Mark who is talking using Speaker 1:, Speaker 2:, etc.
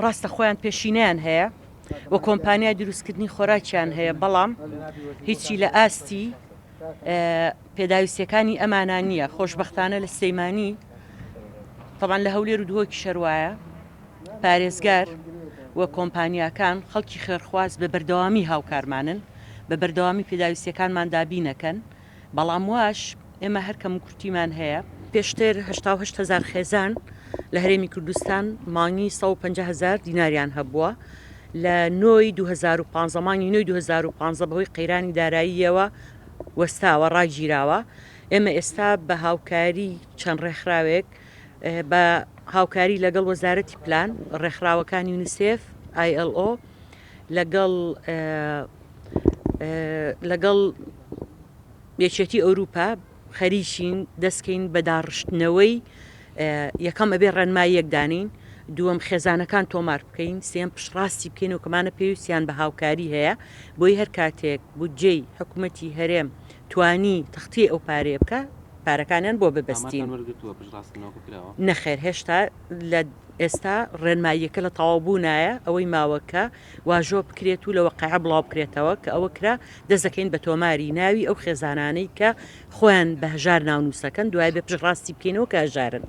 Speaker 1: ڕاستە خۆیان پێشینەیان هەیە و کۆمپانیای دروستکردنی خۆراکیان هەیە، بەڵام هیچی لە ئاستی پێداویستیەکانی ئەمانە نییە. خۆشبەختانە لە سلێمانی، تەبعەن لە هەولێر و دهۆکیش هەر وایە، پارێزگار و کۆمپانیاکان خەڵکی خێرخواز بە بەردەوامی هاوکارمانن، بە بەردەوامی پێداویستیەکانمان دابینەکەن، بەڵام واش ئێمە هەر کەموکورتیمان هەیە. پێشتر 88 هەزار خێزان لە هەرێمی کوردستان مانگی 150 هەزار دیناریان هەبووە، لە نۆی 2015 مانگی نۆی 2015 بەهۆی قەیرانی داراییەوە وەستاوە، ڕاگیراوە. ئێمە ئێستا بە هاوکاری چەند ڕێکخراوێک بە هاوکاری لەگەڵ وەزارەتی پلان، ڕێکخراوەکانی یونیسێف، ILO، لەگەڵ لەگەڵ یەکێتی ئەوروپا خەریکین دەستکەین بە داڕشتنەوەی یەکەم ئەبێ ڕێنماییەک دانین، دووەم خێزانەکان تۆمار بکەین، سێم پشتڕاستی بکەین و کەمانە پێویستیان بە هاوکاری هەیە، بۆی هەر کاتێک بودجەی حکومەتی هەرێم توانی تەختیەی ئەو پارەیە بکا پارەکانیان بۆ ببەستین. نەخێر هێشتا لە ئێستا ڕێنماییەکە لە تەواوبوونایە، ئەوەی ماوە کە واژۆ بکرێت و لە وەقایع بڵاو بکرێتەوە، کە ئەوە کرا دەست دەکەین بە تۆماری ناوی ئەو خێزانانەی کە خۆیان بە هەژار ناونووسەکەن، دوای بێ پشتڕاستی بکەینەوە کە هەژارن.